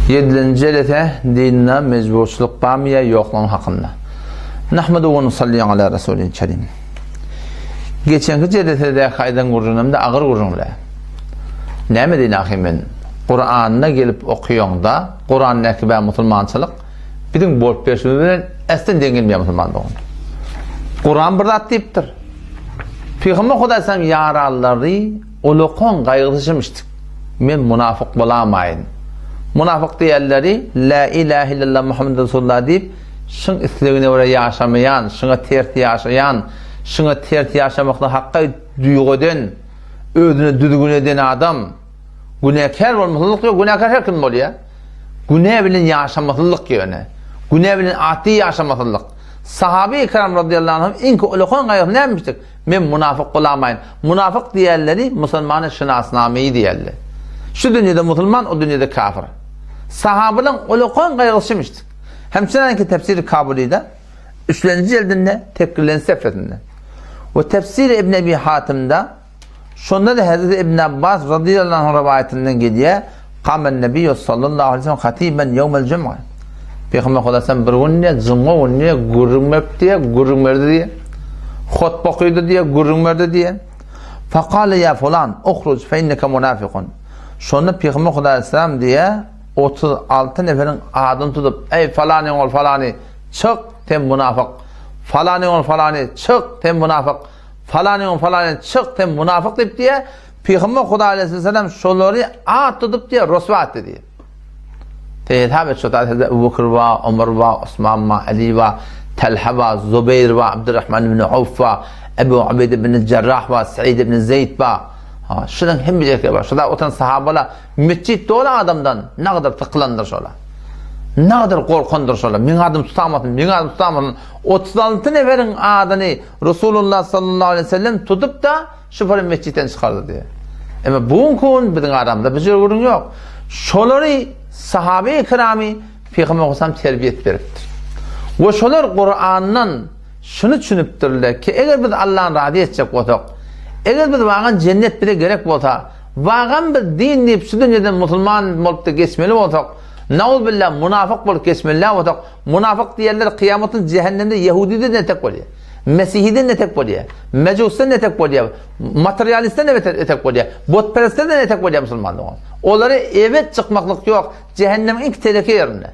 Ýedilenji jelese dinde mejburçylyk barmy ýa ýoklugyny hakynda. Nahmedu we nusalli ala rasulil kerim. Geçenki jelesedäki aýdan gürrüňimde agyr gürrüňler. Näme diýin ahy men? Kuranda gelip okaýaňda, Kurandäki bä musulmançylyk biziň bolup berşimiz bilen äsden deň gelmeýär musulman dogan. Kuran bir zat diýipdir. Pygamber Hudaý ýaranlary Ulakan gaýgysyşymyşdyk. Men munafyk bolamaýyn. Munafyk diýenleri Lä ilähe illallah Muhammed Resulullah diýip, şyň islegine görä ýaşamaýan, şyňa ters ýaşaýan, şyňa ters ýaşamaklygy hakga duýgy eden, özüne düzgün eden adam. Günäkär bolmasyzlyk ýok, günäkär her kim bolýar. Günä bilen ýaşamasyzlyk ýöne. Günä bilen atdy ýaşamasyzlyk. Sahabe-i ikram radiyallahu anhum iňki ulakan gaýgysy nämişdik? Men munafyk bolamaýyn. Munafyk diýenleri musulmana şynasnameýi diýerler. Şu dünýede musulman, o dünýede kafir. Sahabalaň ulakan gaýgysy şemişdi. Hemçinanki Tefsiri Kabulyda üçlenji jildinde tekrilen sefesinde we Tefsiri Ibn Ebi Hatymda şonda-da Hezreti Ibn Abbas radiyallahu anh rowaýatyndan gelýär, Kamen Nebiýu sallallahu aleyhi ve sellem hatiben ýewmel jum'a. Pygamber Huda sen bir gün diýe, juma gün diýe, gürrüň berip diýe, gürrüň berdi diýe. Hutba okydy diýe, gürrüň berdi diýe. Fakale ýa fulan, uhruj fe inneke munafikun. Şonda Pygamber Huda aleyhisselam diýe, 36 neferiň adyny tutup, eý falany ol falany, çyk, sen munafyk. Falany ol falany, çyk, sen munafyk. Falany ol falany, çyk, sen munafyk diýip diýe, Pygamber Huda aleyhisselam şolary at tutup diýe, roswa etdi diýe. Sen hesap et, şo taýda Ebu Bekr bar, Omar bar, Osman bar, Ali bar, Talha bar, Zubeýr bar, Abdurrahman ibn Awf bar, Ebu Ubeýde ibn Jarrah bar, Said ibn Zeýd bar. Ha, şularyň hemmejesi bar. Şoda oturan sahabalar metjit doly adamdan nagadar sykylandyr şolar. Nagadar gorkandyr şolar. Meň adym tutamasyn, meň adym tutamasyn. 36 neferiň adyny Resulullah sallallahu aleyhi ve sellem tutup da Şoföri metjitden çykardy diýýär. Emma bu günki gün biziň aramyzda bu jür gürrüň ýok. Şolary sahabe-i kiramy Pygamber Aleyhisselam terbiýe beripdir. We şolar Kurandan şuny düşünipdirler ki, eger biz Allahny razy etjek bolsak, eger biz wagan jennet bize gerek bolsa, wagan biz din diýip şu dünýeden musulman bolup da geçmeli bolsak, nauzbillah munafyk bolup geçmeli bolsak, Munafyk diýenler kyýamatyn jähennemde ýehudiden etek bolýar. Mesihiden etek bolýar. Mejusdan etek bolýar. Materialistden etek bolýar. Butperestden etek bolýar musulman dogan. Olary ebet çykmaklyk ýok. Jähennemiň iň teleke ýerinde.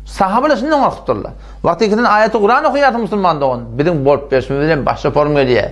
Sahabalar şundan gorkupdyrlar. Wagty ikiden aýaty Kuran okaýarsyň musulman dogan. Biziň bolup berşimiz bilen başga forum gelýär.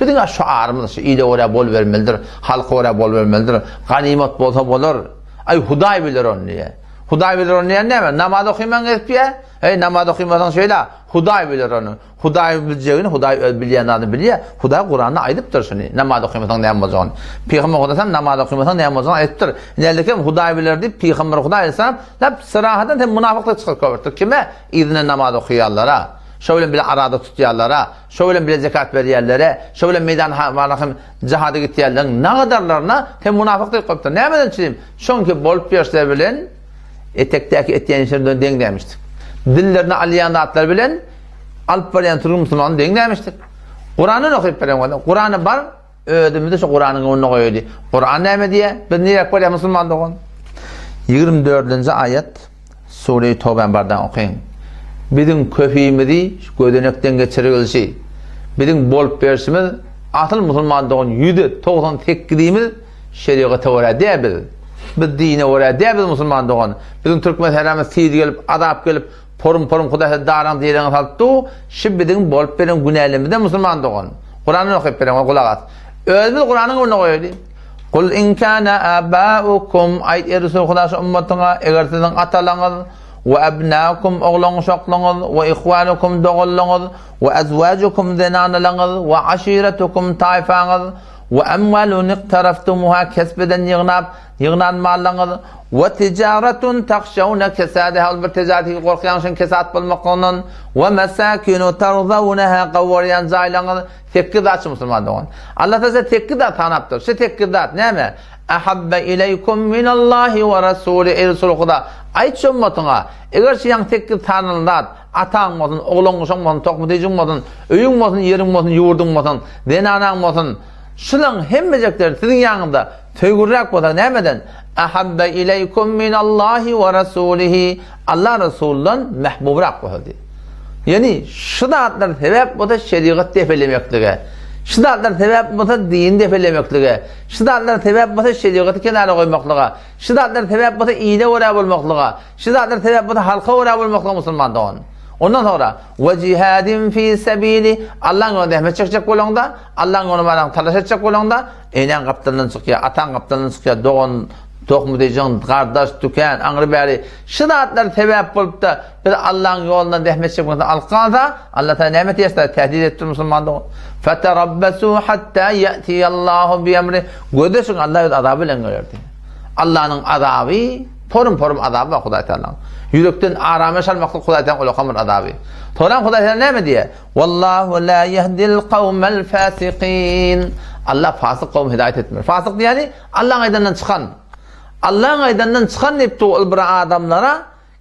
Biziň şu arymyz şu ile görä bol bermelidir, halka görä bol bermelidir. Ganymat bolsa bolar. Aý Hudaý biler ony diýýär. Hudaý biler ony diýen näme? Namaz okyman gezip diýýär. Eý, namaz okymasaň şeýle, Hudaý biler ony. Hudaý biljegini, Hudaý öz bilýän zadyny bilýär. Hudaý Kuranda aýdypdyr şuny. Namaz okymasaň näme boljagyny. Pygamber Hudaý namaz okymasaň näme boljagyny aýdypdyr. Nälekem Hudaý biler diýip Pygamber Hudaý aýdsa, lap syrahadan sen munafyklyk çykyp köpürtdir. Kime? Yzyna namaz okaýanlara, şo bilen bile arada tutýanlara, şo bilen bile zekat berýänlere, şo bilen meýdan hem jihada gitýänleriň nagadarlaryna sen munafyk diýip goýupdyr. Nämeden üçin? Şoňki bolup ýörse bilen etekdäki etýän işleri bilen deň dämişdik. Dillerine alýan zatlar bilen alyp barýan türk musulmany deň dämişdik. Kuranyny okyp beren bolsa, Kurany bar, özümizi şu Kuranyň öňünde goýaýly. Kuran näme diýýär? Biz niräk barýar musulman dogan? 24-nji aýat Sure-i Tobäni bardan okyň. Biziň köpimizi gözenekden geçirgilşi, biziň bolup berşimiz asyl musulman dogan ýüzde 98-imiz Şerigata görä däl biz. Biz dine görä däl biz musulman dogan. Biziň türkmen sähramyz tiz gelip, azap gelip, porum-porum Hudaý sizi daraň direňe salyp dur. Şu biziň bolup beren günälerimizden musulman dogan. Kurany okyp beren we gulak as. Özümiz Kuranyň öňünde goýaýly. Kul in kana abaukum aýt ey Resul Huda şu ummatyňa eger siziň atalaňyz we abnaukum oglan-uşaklaryňyz we ihwanukum doganlaryňyz we azwajukum zenanalaryňyz we aşiretukum taýfaňyz We emwalun iqtaraftumuha kesp eden ýygnap, ýygnan mallaryňyz, we tijaratun tahşawna kesadaha ol bir tijareti gorkýan üçin kesat bolmaklygyndan, we mesakinu tarzawnaha gawarýan jaýlaryňyz, sekiz zat şu musulman dogan. Allah taala sekiz zat sanapdyr. Şu sekiz zat näme? Ahabba ileýkum minallahi we rasuli eý Resul Huda, aýt şu ummatyňa, eger şu ýaňy sekiz sanalan zat Ataň bolsun, ogluň-uşaň bolsun, tohum-tüýjüň bolsun, öýüň bolsun, ýeriň bolsun, ýurduň bolsun, zenanaň bolsun. Şulaň hemmejekleri siziň ýanyňyzda söýgüliräk bolsa nämeden? Ahabbe ileýkum minallahi we rasulihi. Allah Resuldan mähbubrak bolsa diýýär. Ýagny şu zatlar sebäp bolsa şerigat depelemeklige, şu zatlar sebäp bolsa din depelemeklige, şu zatlar sebäp bolsa şerigaty kenara goýmaklyga, şu zatlar sebäp bolsa ile görä bolmaklyga, şu zatlar sebäp bolsa halka görä bolmaklyga musulman dogan. Ondan soňra we jihadin fi sabili Allahyň ýolunda zähmet çekjek bolaňda, Allahyň ýolunda baraň talaş etjek bolaňda, eneň gapdalyndan çykýar, ataň gapdalyndan çykýar, dogan, tohum-dejin, gardaş, tükän, aňry-bäri şu zatlar sebäp bolup-da, biz Allahyň ýolundan zähmet çekmekden alyp galsa, Allah Taala näme etýär? Tehdit etdi musulman dogan. Feterabbasu hatta ya'tiyallahu bi emri. Gözleşiň Allah öz azaby bilen geler diýdi. Allah'yň azaby porum-porum azaby bar Hudaý Taalanyň. Ýürekden arameş almaklyk Hudaý Taalanyň ulakan bir azaby. Soran Hudaý Taala näme diýýär? Wallahu la yehdil kawmel fasikin. Allah fasyk kowmy hidaýat etmez. Fasyk diýýäni Allaň aýdandan çykan. Allaň aýdandan çykan diýip dur ol bir adamlara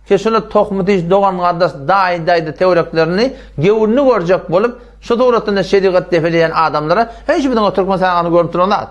ki şular tohmy diş dogan gardaş daýy daýda töwereklerini gewrüni görjek bolup şu suratynda şerigat depeleýän adamlara heý şu biziň türkmen saýagyny görüp duran zat.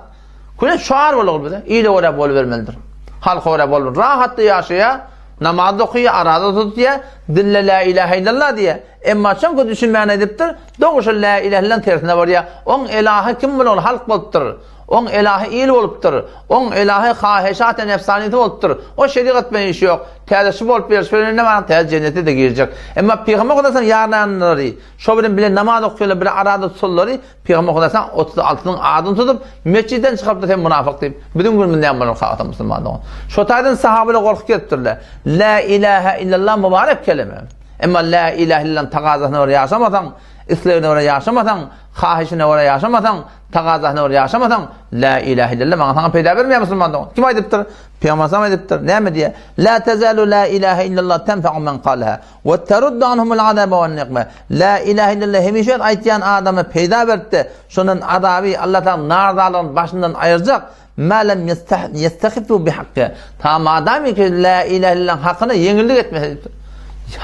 Küle şar bolar bize. Ile görä bolubermelidir. Halka görä bolmaly. Rahatda ýaşaýar, namaz okaýar, araza tutýar, dille la ilahe illallah diýýär. Emma çüňki düşünmän aýdypdyr, dogry şol lä ilähe illaň tersine barýar. Oň elahy kim bolan halk bolupdyr. Oň elahy il bolupdyr. Oň elahy haheşat-y nefsanisi bolupdyr. O şerigat bilen işi ýok. Täze şu bolup ber, şu bilen näme täze jennete-de girjek. Emma Pygamber Hudaýyň ýarlanlary, şo bilen bile namaz okaýanlar, bile arada tutanlary Pygamber Hudaýyň 36-nyň adyny tutup, metjitden çykarypdyr sen munafyk diýip. Biziň günümiz näme bolar kakasy musulman dogan. Şo taýdan sahabalar gorkup gelipdirler. Lä ilähe illallah mübarek kelime. Emma Lä ilähe illallah'yň tagazasyna görä ýaşamasaň, islegine görä ýaşamasaň, hahyşyna görä ýaşamasaň, tagazasyna görä ýaşamasaň, Lä ilähe illallah maňa saňa peýda bermeýär musulman dogan. Kim aýdypdyr? Pygamber sallam aýdypdyr. Näme diýýär? Lä tezalu lä ilähe illallah tenfa'u men kalaha we teruddu anhumul azaba wen nikme. Lä ilähe illallah hemişe aýtýan adama peýda beripdi. Şondan azaby Allah taala narzalygyny başyndan aýyrjak. Mä lem ýestehiffu bihakki. Ta madamy ki lä ilähe illallahyň hakyna ýeňillik etmese diýipdir.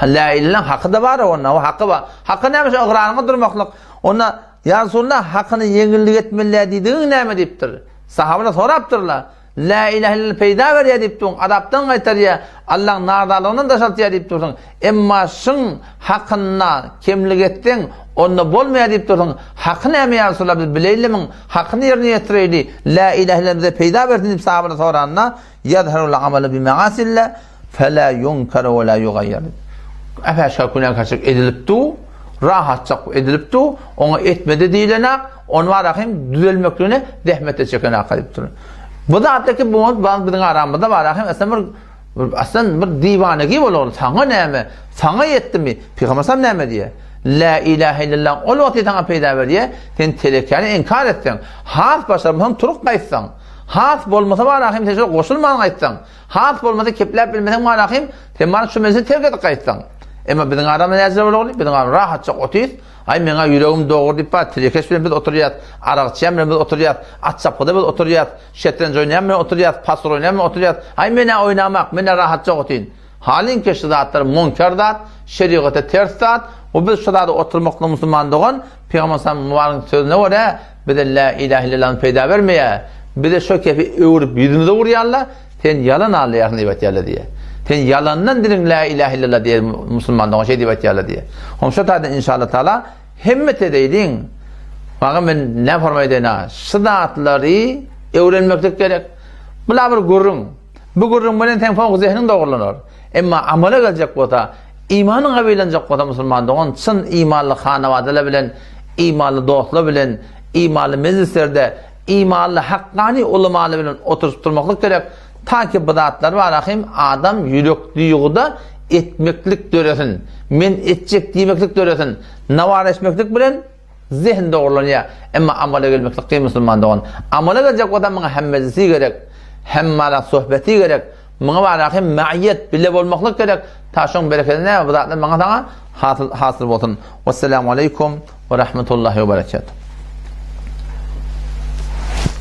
Lä ilähe illallahyň haky-da bar onda, o haky bar. Haky näme şu ygraryňa durmaklyk. Onda ýa Resulallah hakyna ýeňillik etmeli diýdigiň näme diýipdir. Sahabalar sorapdyrlar. Lä ilähe illallah peýda berýär diýip durň, azapdan gaýtarýar, Allahyň narzalygyndan daşaltýar diýip dursuň. Emma şyň hakynda kemlik etseň, onda bolmaýar diýip dursuň. Haky näme ýa Resulallah biz bileýlimiň? Hakyny ýerine ýetireýli, Lä ilähe illallah bize peýda bersin diýip sahabalar soranda, Ýazharul amalu bimeasillah, felâ ýunkeru we lâ ýugaýýar diýip. Äp-äşgär günäkärçilik edilip dur, rahatjak edilip dur, oňa etme-de diýilenak, ony bara hem düzelmekligine zähmet-de çekenak diýipdir. Bu zatda ki bu biziň aramyzda bara hem aslynda bir Aslan bir diwanegi bolar, saňa näme? Saňa ýetdimi? Pygamber sallam näme diýýär? La ilahe illallah ol wagty saňa peýda berýär. Sen telekäni inkar etseň, has başarmasaň turup gaýtsaň, has bolmasa bar ahim sen şo goşulman gaýtsaň, has bolmasa kepläp bilmeseň bar ahim sen bar şu mejlisi terk edip gaýtsaň. Emma biziň aramyzda näçe bolar? Biziň aramyzda rahatça otyrys. Aý meňä ýüregim dogry diýip bar, telekeş bilen biz oturýas, arak içýän bilen biz oturýas, at çapgyda biz oturýas. Şetrenj oýnaýan bilen oturýas, pasyr oýnaýan bilen oturýas. Aý men-ä oýnamak, men-ä rahatja otyryn. Halyňki şu zatlar munkar zat, şerigata ters zat. We biz şu zada oturmaklyk musulman dogan, Pygamber sallam mubaryň sözüne görä, bize lä ilähe illallahny peýda bermeýär. Bize şo kepi öwrüp ýüzümize urýarlar, sen ýalan alýarsyň diýip aýtýarlar diýýär. Sen ýalandan diliň lä ilähe illallah diýer musulman dogan şeý diýip aýtýarlar diýýär. Hom şo taýdan inşallah taala Hemmet edeýliň. Maňa men näme forma edeýin-a? Şu zatlary öwrenmeklik gerek. Bula bir gürrüň. Bu gürrüň bilen seň soňky zehniň dogurlanar. Emma amala geljek bolsa, imanyň gawilenjek bolsa musulman dogan çyn imanly hanawadalar bilen, imanly dostlar bilen, imanly mejlislerde, imanly hakgany ulamalar bilen oturyşyp durmaklyk gerek. Ta ki bu zatlar bar ahim adam ýürek duýguda etmeklik döresin. Men etjek diýmeklik döresin. Nawar eşmeklik bilen zehin dogrulanýar. Emma amala gelmeklik kyn musulman dogan. Amala geljek bolsa muňa hem mejlisi gerek, hem mala sohbeti gerek. Muňa bar ahim maiyet bile bolmaklyk gerek. Ta şoň bereketi näme bu zatlar maňa saňa hasyl hasyl bolsun. Wesselamu aleýkum we rahmetullahi we berekatuh.